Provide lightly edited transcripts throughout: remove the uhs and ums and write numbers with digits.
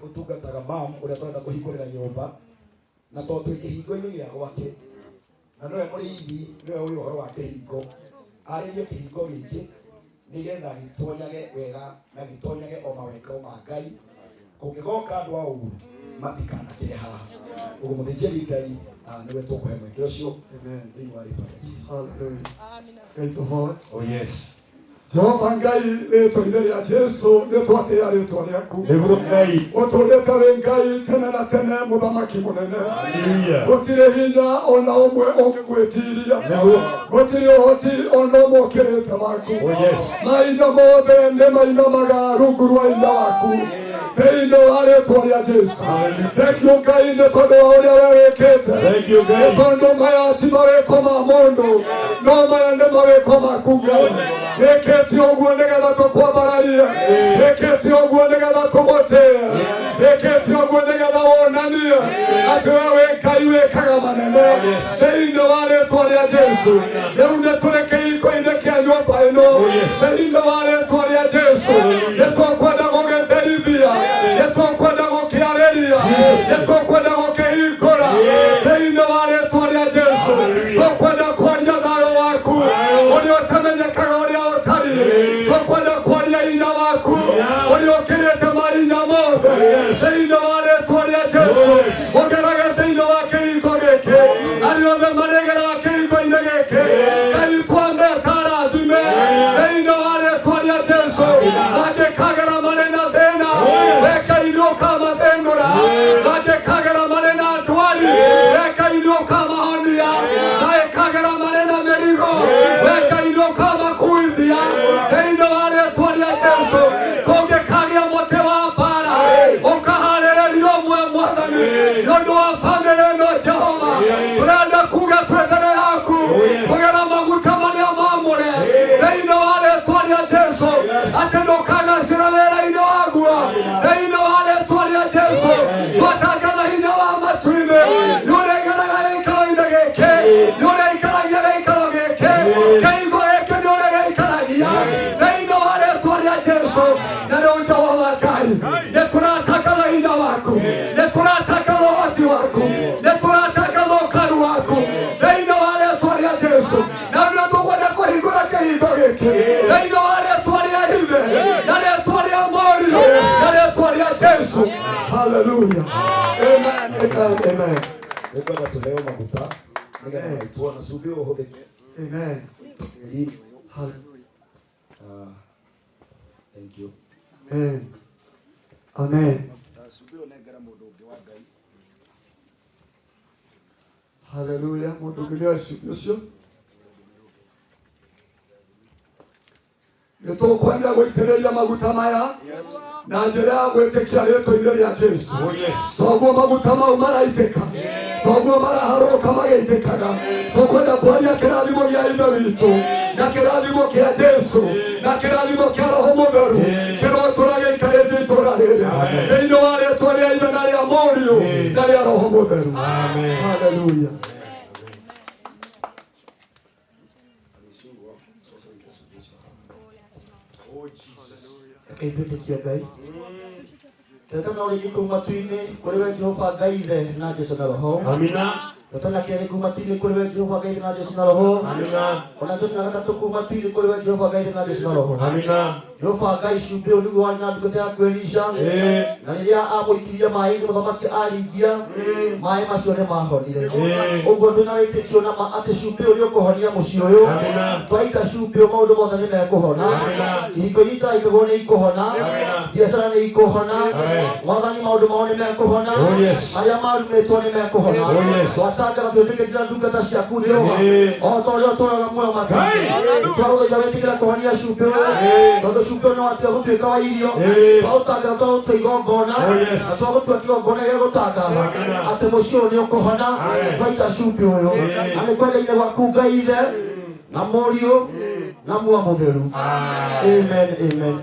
ũtungataga mam ũrĩa tũrenda kũhingũrĩra nyũmba na tondũ twĩ kĩhingo-inĩ gĩa gwake na nĩwe mũrĩithi nĩwe ũĩ ũhoro wa kĩhingo arĩrie kĩhingo gĩkĩ nĩgetha gĩtonyage wega na gĩtonyage o mawendo ma Ngai kũngĩgoka andũ a ũru matikanakĩre haha ũguo mũthĩnjĩri Ngai ah, nĩwe tũkũhe mweke ũcio Amen. thĩinĩ wa rĩtwa rĩa Jesu. Hallelujah. Ngai tũhoe. Oh yes. Jehova Ngai rĩtwa-inĩ rĩa Jesu nĩ twatĩĩa rĩtwa rĩaku. Nĩguo Ngai. Ũtũũrĩte wĩ Ngai tene na tene mũthamaki mũnene. Hallelujah. Gũtirĩ hinya ona ũmwe ũngĩgwĩtiria. Nĩguo. Gũtirĩ ũhoti ona ũmwe ũkĩrĩte waku. Oh yes. Mahinda mothe nĩ mainamaga rungu rwa hinya waku thĩinĩ wa rĩtwa rĩa Jesu. Thank you Ngai nĩ tondũ wa ũrĩa we wĩkĩte. Thank you Nĩ Ngai. tondũ maya ti mawĩko ma mũndũ no maya nĩ mawĩko maku Ngai. Wĩkĩte ũguo nĩgetha tũkwambararie. Wĩkĩte ũguo nĩgetha tũgũtĩe. Wĩkĩte ũguo nĩgetha wonanie atĩ we wĩ Ngai wĩkaga manene thĩinĩ wa rĩtwa rĩa Jesu. Rĩu nĩ tũrĩ kĩhingo-inĩ kĩa nyũmba ĩno thĩinĩ wa rĩtwa rĩa Jesu. Nĩ tũkwenda gũgĩtherithia, nĩ tũkwenda gũkĩarĩria, nĩ tũkwenda gũkĩhingũra thĩinĩ wa rĩtwa rĩa Jesu. Tũkwenda kwaria thayũ waku ũrĩa ũtamenyekaga ũrĩa ũtariĩ. Tũkwenda kwaria hinya waku ũrĩa ũkĩrĩte mahinya mothe thĩinĩ wa rĩtwa rĩa Jesu. Ũgerage thĩinĩ wa kĩhingo gĩkĩ arĩa othe marĩgeraga kĩhingo-inĩ gĩkĩ Ngai twameta arathime thĩinĩ wa rĩtwa rĩa Jesu. Mangĩkagera marĩ na thĩna we Ngai nĩ ũkamathĩnũra. Mangĩkagera marĩ na ndwari we Ngai nĩ ũkamahonia. Mangĩkagera marĩ na mĩrigo we Ngai nĩ ũkamakuithia thĩinĩ wa rĩtwa rĩa Jesu. Kũngĩkagĩa mũtĩ wa mbara ũkaharĩrĩrio ũmwe mwathani nĩ ũndũ wa bamĩrĩ ĩno Jehova tũrenda kuga twĩ mbere yaku kũgera maguta marĩa mamũre thĩinĩ wa rĩtwa rĩa Jesu atĩ ndũkagacĩra wĩra-inĩ waguo thĩinĩ wa rĩtwa rĩa Jesu twatangatha hinya wa matu-inĩ nĩ ũrĩgeraga gĩikaro-inĩ gĩkĩ nĩ ũrĩikaragia gĩikaro gĩkĩ kĩhingo gĩkĩ nĩ ũrĩgĩikaragia thĩinĩ wa rĩtwa rĩa Jesu. Na rĩu Jehova Ngai nĩ tũratangatha hinya waku, nĩ tũratangatha ũhoti waku, nĩ tũratangatha ũkaru waku thĩinĩ wa rĩtwa rĩa Jesu. Na nĩ tũkwenda kũhingũra kĩhingo gĩkĩ thĩinĩ wa rĩtwa rĩa Ithe na rĩtwa rĩa Mũriũ na rĩtwa rĩa Jesu. Hallelujah. Amen. Amen. Amen. Nĩngwenda tũheo maguta nĩgetha maitwo na cumbĩ ũyũ ũhũthĩke Amen. tĩri-inĩ ũyũ. Hallelujah. Ah, thank you. Amen. Amen. Cumbĩ ũyũ nengera mũndũ ũngĩ wa Ngai. Hallelujah. Mũndũ ũngĩ nĩoe cumbĩ ũcio. Nĩ tũkwenda gũitĩrĩria maguta maya na njĩra ya gwĩtĩkia rĩtwa-inĩ rĩa Jesu. Oh yes. Toguo maguta mau maraitĩka, toguo maraharũka magĩitĩkaga. Tũkwenda kwaria kĩrathimo gĩa Ithe witũ na kĩrathimo kĩa Jesu na kĩrathimo kĩa Roho Mũtheru kĩrotũra gĩikarĩte itũũra rĩrĩ thĩinĩ wa rĩtwa rĩa Ithe na rĩa Mũriũ na rĩa Roho Mũtheru. Amen. Hallelujah. Oh Jesus. Rekei twĩtĩkie Ngai. Twetana ũrĩngĩ kũu matu-inĩ kũrĩ we Jehova Ngai Ithe na Jesu na Roho. Amina. Twetana kerĩ kũu matu-inĩ kũrĩ we Jehova Ngai Ithe na Jesu na Roho. Amina. Ona twetana gatatũ kũu matu-inĩ kũrĩ we Jehova Ngai Ithe na Jesu na Roho. Amina. Jehova Ngai cumbĩ ũyũ nĩguo warĩ na ndungata yaku Elisha. Ĩĩ. Na rĩrĩa amũikirie maĩ-inĩ mũthamaki aringia maĩ macio nĩ mahonire. Ĩĩ. Ũguo twĩna wĩtĩkio na ma atĩ cumbĩ ũyũ nĩ ũkũhonia mũciĩ ũyũ. Amina. Twaita cumbĩ ũyũ maũndũ mothe nĩ mekũhona. Amina. Ihingo iria itaraikagwo nĩ ikũhona. Amina. Biacara nĩ ikũhona. Amen. Mwathani maũndũ mao nĩ mekũhona. Oh, yes. Arĩa marumĩtwo nĩ mekũhona. Oh, yes. Twatangatha twĩtĩkĩtie na ndungata ciaku Jehova. Ĩĩ. O ta ũrĩa ũtũũraga muoyo matu-inĩ. Ngai. Twagũthaitha wĩtĩkĩre kũhonia cumbĩ ũyũ. Ĩĩ. Tondũ cumbĩ ũyũ no watiga gũtuĩka wa irio. Ĩĩ. Twaũtangatha twaũtua igongona. Oh, yes. Na twagũtua kĩgongona gĩa gũtangatha Amina. atĩ mũciĩ ũyũ nĩ ũkũhona. Amen. Twaita cumbĩ ũyũ. Ĩĩ. Na nĩ kwenda-inĩ gwaku Ngai Ithe na Mũriũ na Muoyo Mũtheru. Amen. Amen. Amen.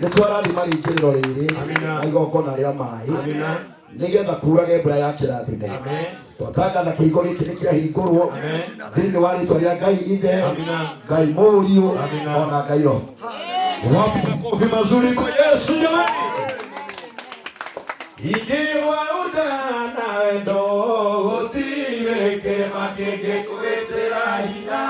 Nĩ twarathima rĩingĩrĩro rĩrĩ Amina. na igongona rĩa maĩ Amina. nĩgetha kurage mbura ya kĩrathimo. Amen. Twatangatha kĩhingo gĩkĩ nĩ kĩahingũrwo Amen. thĩinĩ wa rĩtwa rĩa Ngai Ithe, Amina. Ngai Mũriũ Amina. ona Ngai Roho. Wapi makofi mazuri kwa Yesu jamani. Ingĩgwa ũtana wendo gũtirĩ kĩrĩma kĩngĩkũgitĩra hinya.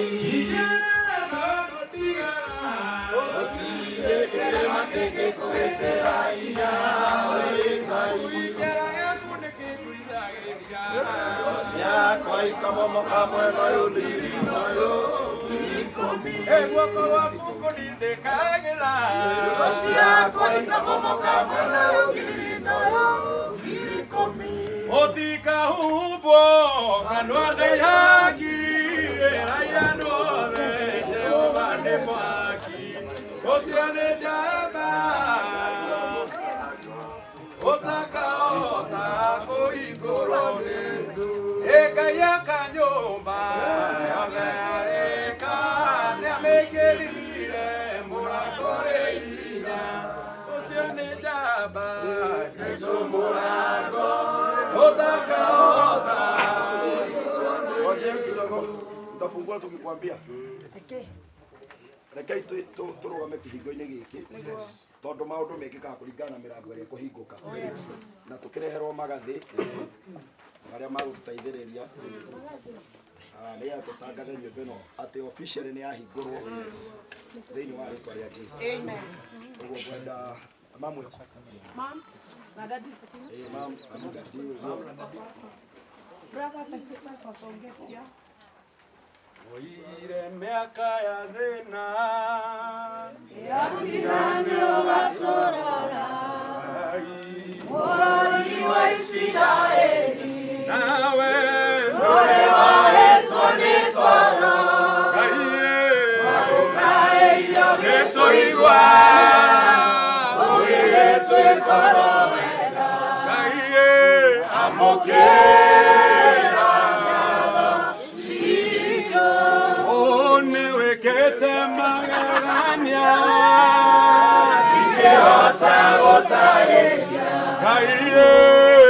Ingĩrema gũtigana gũtirĩ kĩrĩma kĩngĩkũgitĩra hinya. Kĩara gĩaku nĩkĩngũithagĩrĩria. Ciakwa ikamomoka mwena ũyũ ndirima ũyũ ikũmi. Guoko gwaku kũnindĩkagĩra. Ciakwa ikamomoka mwena ũyũ ndirima ũyũ ikũmi. Ũtikahumbwo kanua nĩ haki, ĩraia andũ othe Jehova nĩ mwaki. Ũcio nĩ njamba ũtakahota kũhingũrwo nĩ Ngai aka nyũmba yothe arĩka nĩamĩingĩrire mũrango rĩ hinya. Ũcio nĩ njamba Jesũ mũrango ũtakahota. Ngoje kidogo, tutafungua tukikwambia. Rekei tũrũgame kĩhingo-inĩ gĩkĩ tondũ maũndũ mekĩkaga kũringana na mĩrango ĩrĩa ĩkũhingũka na tũkĩreherwo magathĩ marĩa magũtũteithĩrĩria nĩgetha tũtangathe nyũmba ĩno atĩ officially nĩ yahingũrwo thĩinĩ wa rĩtwa rĩa Jesu. Ũguo ngwenda mamwe Mom na daddy. Mam na daddy ũguo. Brothers and sisters wasonge pia. Oire mĩaka ya thĩna nawe Ngai nĩtũigua Ngai amũkĩra nĩwĩkĩte magegania ndingĩhota gũtarĩria Ngai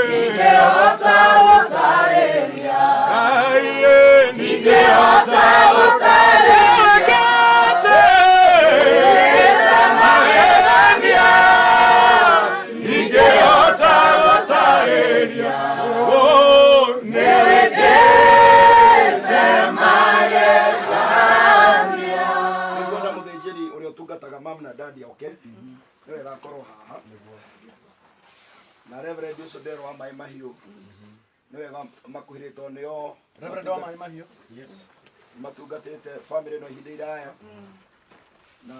ndingĩhota gũtarĩria Ngai ndingĩhota gũtarĩria Nĩwĩkĩte magegania ndingĩhota gũtarĩria nĩwĩkĩte magegania. Nĩngwenda mũthĩnjĩri ũrĩa ũtungataga mam na dadi oke nĩwe gakorwo haha na reverend ũcio nderwo wa maĩ mahiũ nĩwe makuhĩrĩtwo nĩo Reverend wa maĩ mahiũ. Matungatĩte family ĩno ihinda iraya na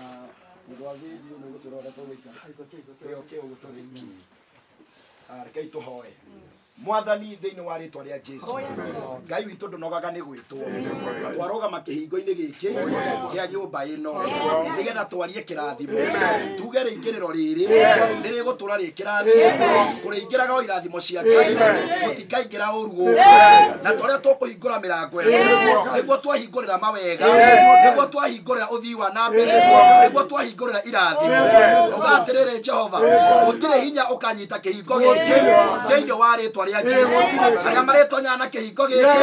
mũgwathĩri nĩ gũtwĩra ũrĩa tũgũikara ĩyo kĩ ũguo tũrĩ. Rekei tũhoe. Mwathani, thĩinĩ wa rĩtwa rĩa Jesu, Ngai witũ ndũnogaga nĩ gwĩtwo, twarũgama kĩhingo-inĩ gĩkĩ kĩa nyũmba ĩno nĩgetha twarie kĩrathimo, tuge rĩingĩrĩro rĩrĩ nĩ rĩgũtũra rĩ kĩrathimo, kũrĩingĩraga o irathimo cia Ngai, gũtikaingĩra ũru gũkũ, na tũrĩa tũkũhingũra mĩrango ĩno nĩguo twahingũrĩra mawega, nĩguo twahingũrĩra ũthii wa na mbere, nĩguo twahingũrĩra irathimo. Uga atĩrĩrĩ, Jehova, gũtirĩ hinya ũkanyita kĩhingo gĩkĩ thĩinĩ wa rĩtwa rĩa Jesu. Arĩa marĩtonyaga na kĩhingo gĩkĩ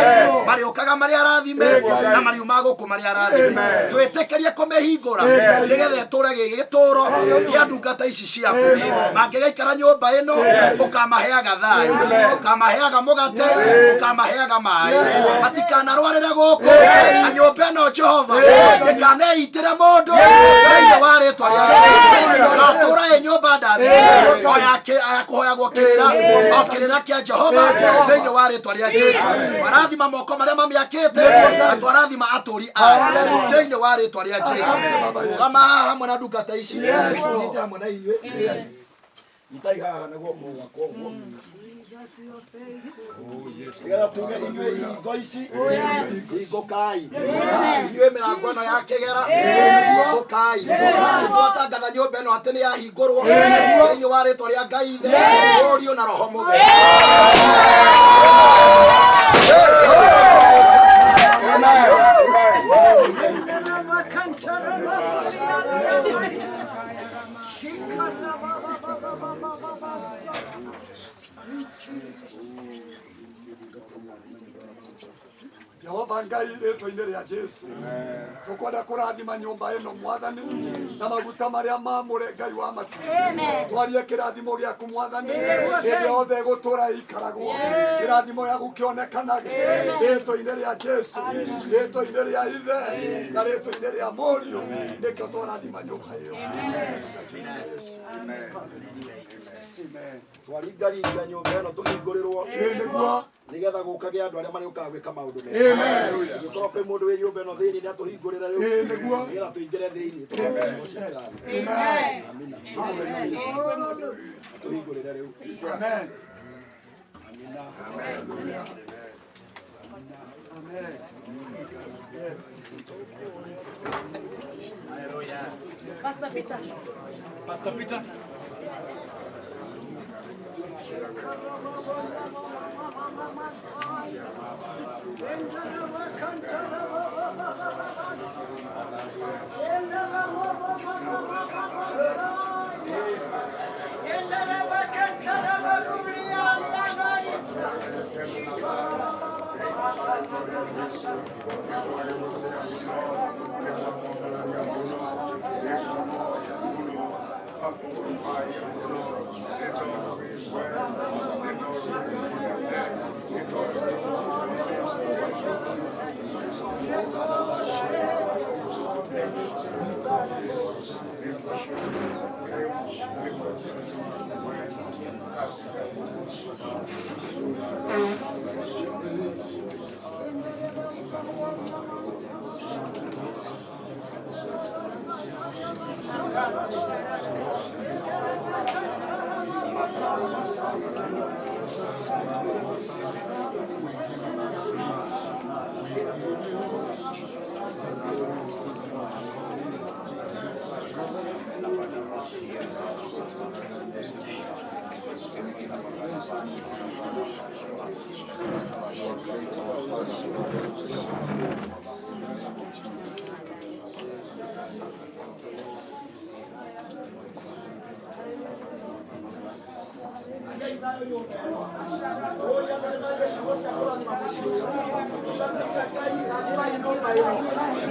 marĩũkaga marĩ arathime na mariumaga gũkũ marĩ arathime. Twĩtĩkĩrie kũmĩhingũra nĩgetha ĩtũre gĩ gĩtũro kĩa ndungata ici ciaku. Mangĩgaikara nyũmba ĩno, ũkamaheaga thayũ, ũkamaheaga mũgate, ũkamaheaga maĩ, matikanarwarĩre gũkũ, na nyũmba ĩno, Jehova, ndĩkaneitĩre mũndũ thĩinĩ wa rĩtwa rĩa Jesu. Ĩrotũra ĩ nyũmba ndathime o ya kũhoyagwo kĩrĩra o kĩrĩra kĩa Jehova thĩinĩ wa rĩtwa rĩa Jesu. Twarathima moko marĩa mamĩakĩte na twarathima atũri ayo thĩinĩ wa rĩtwa rĩa Jesu. Rũgama haha hamwe na ndungata ici, nyite hamwe na inyuĩ, nyitai haha na guoko gwakwa ũguo nĩgetha tuge, inyuĩ ihingo ici, hingũkai. Inyuĩ mĩrango ĩno ya kĩgera, hingũkai. Nĩtwatangatha nyũmba ĩno atĩ nĩ yahingũrwo thĩinĩ wa rĩtwa rĩa Ngai Ithe, Mũriũ na Roho Mũtheru. Jehova Ngai rĩtwa-inĩ rĩa Jesu tũkwenda kũrathima nyũmba ĩno mwathani na maguta marĩa mamũre Ngai wa matu twarie kĩrathimo gĩaku mwathani hĩndĩ yothe ĩgũtũra ĩikaragwo kĩrathimo gĩaku kĩonekanage rĩtwa-inĩ rĩa Jesu rĩtwa-inĩ rĩa Ithe na rĩtwa-inĩ rĩa Mũriũ nĩkĩo twarathima nyũmba ĩyo. Katika jina la Yesu. Amen. Twaringaringa nyũmba ĩno tũhingũrĩrwo Ĩĩ nĩguo. Nigetha gũkage andũ arĩa marĩũkaga gwĩka maũndũ Amen. Angĩkorwo kwĩ mũndũ wĩ nyũmba ĩno thĩinĩ nĩ atũhingũrĩre rĩu Ĩĩ nĩguo. Nĩgetha tũingĩre thĩinĩ tũrore ciugo cia kĩrathimo. Amen. Amina. Atũhingũrĩre rĩu. Amen. Amina. Amen. Yes. Pastor Peter. Pastor Peter.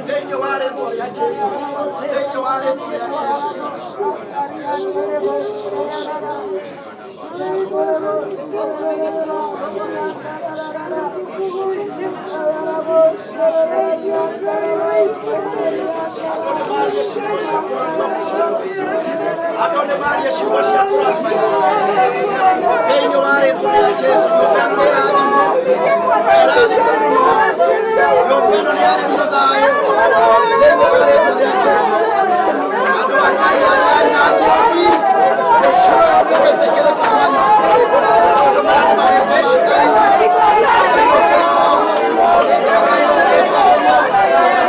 Thĩinĩ wa rĩtwa rĩa Jesu, thĩinĩ wa rĩtwa rĩa Jesu. Andũ nĩ marie ciugo cia kũrathima nyũmba ĩno. Thĩinĩ wa rĩtwa rĩa Jesu, nyũmba ĩno nĩ ĩrathimwo, ĩrathimwo mũno. Nyũmba ĩno nĩ yarĩrio thayũ. Thĩinĩ wa rĩtwa rĩa Jesu. Andũ a Ngai arĩa arĩ na thiomi, mũciĩ ũyũ nĩ wĩtĩkĩrĩte Mwathani. Maũndũ maya nĩ marĩtwa ma Ngai. Ngai ũkĩte ũguo. Ngai ũkĩte ũguo.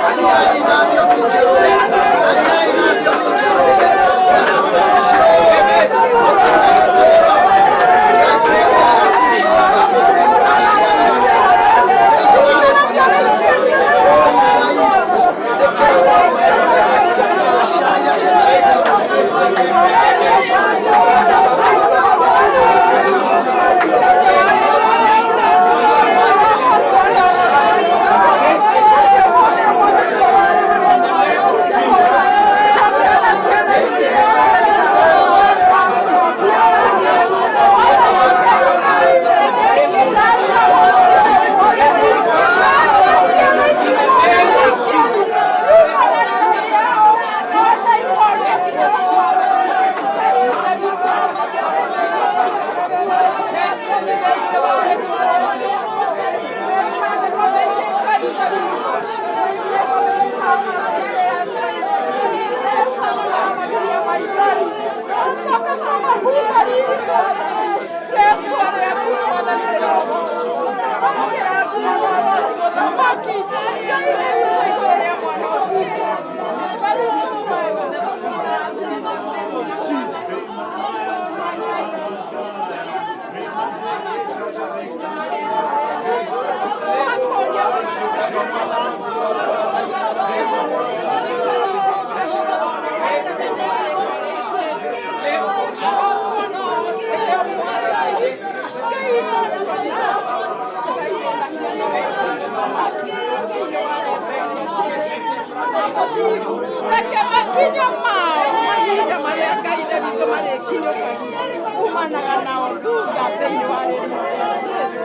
Ariai na thiomi njerũ. Ariai na thiomi njerũ. Mũciĩ ũyũ ũtũũre gĩtũũro. Reke makinyo mao mahinda marĩa Ngai ithe witũ marĩkinyũkagia umanaga nao thutha thĩinĩ wa rĩtwa rĩa Jesũ.